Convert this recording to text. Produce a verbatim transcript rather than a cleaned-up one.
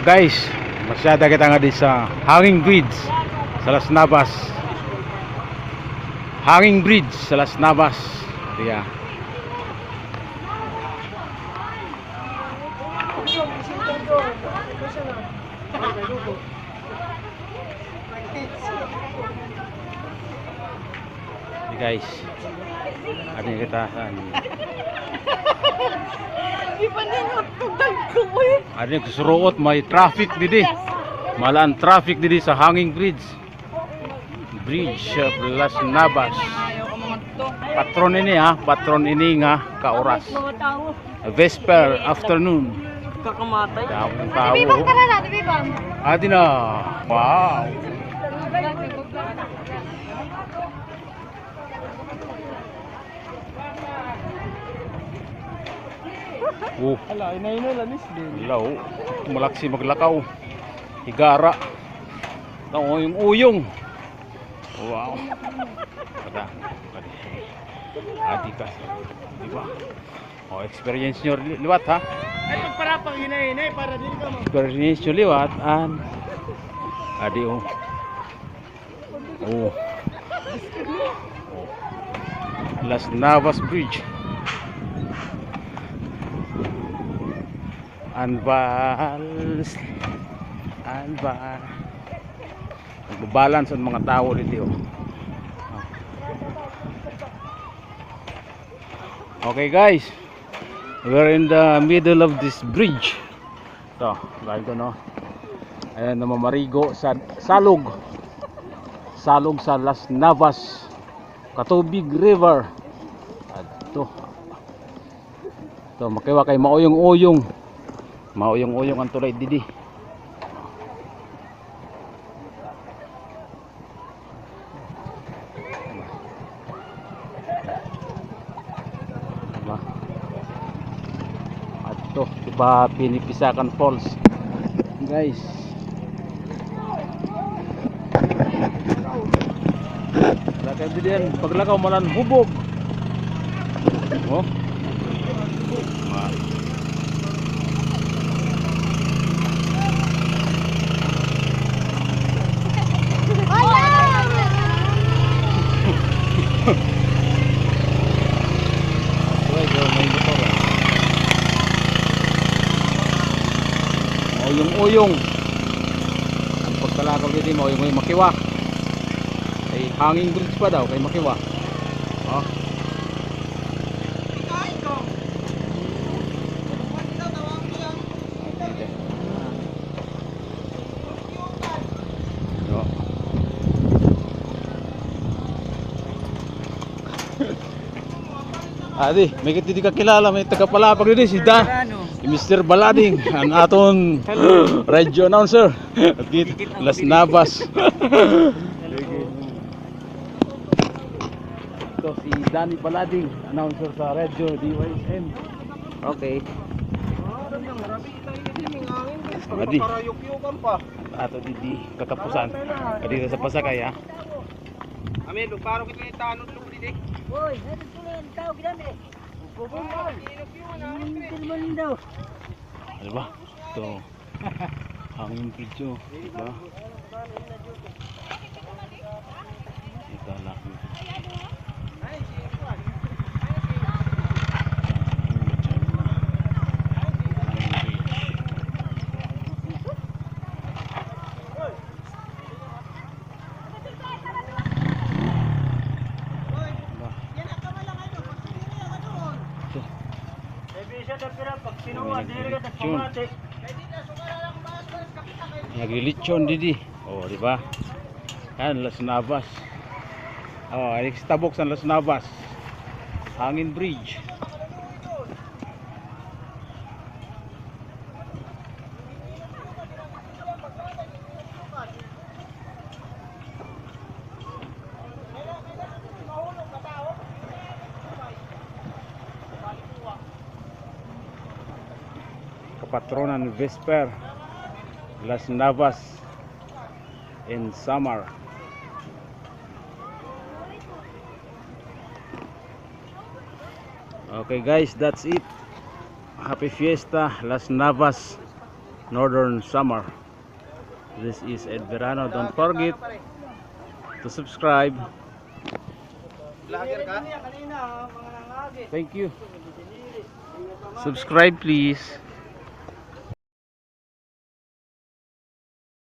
Guys, masyada kita ngadi sa hanging bridge sa Las Navas. Hanging bridge sa Las Navas. Iya. Guys, adi kita sa Di ba niya nagtugtog ko, eh? Adi nagsusuruot, may traffic didi. Malaan traffic didi sa hanging bridge. Bridge of Las Navas. Patron ini, ha, patron ini nga kaoras. Vesper afternoon. Kakamatay. Damo nga tawo. Adi na. Wow. Oh. Ala, inay-inay la ni sila. Law. Malaksi maglakaw. Higara. Nauyong-uyong. Wow. Kada. Adi ka. Di ba? Oh, experience nyo li-, liwat, ha? Ay, pagparapang, inay-inay, para dili ka ma- Experience nyo liwat, an. Adi, oh. Oh. Oh. Las Navas Bridge. An bal-, an bal-, nagbabalance an mga tawo didi, oh. Okay, guys, we're in the middle of this bridge. Ito, gawin ko, no? Ayan, namamarigo sa salog. Salog sa Las Navas, Catubig River. Adto. Ito, makiwa kay mauyong-uyong. Mauyong-uyong an tulay didi. Diba? Adto, diba, Pinipisakan Falls, guys. Lakay didi, paglakaw malan hubog. Oh. Ma- Mauyong-uyong. An pagkalakaw didi, mauyong-uyong, makiwa. Kay hanging bridge pa daw, kay makiwa. Oh. Yo. Adi, may kita didi kakilala, may taga Palapag didi, si Da-, si Mister Balading, an aton radio announcer. At dito, Las Navas. Ito si Danny Balading, announcer sa radyo D Y S M. Okay. Adi. Ato didi katapusan. Kadiri sa pasakay, ha? Amin, luparo kita ni tanod, luparo didi. Hoy, ano tuloy ang tao, ginamit? Ano ba? Ito. Hanging bridge, oh. Diba? Ito lang. Naglilitsyon didi. Oh, di ba? Yan, Las Navas. Oh, ini sa tabok sa Las Navas. Hanging bridge. Kapatronan Vesper, Las Navas in summer. Okay guys, that's it. Happy Fiesta, Las Navas. Northern Samar. This is Ed Verano. Don't forget to subscribe. Thank you. Subscribe, please.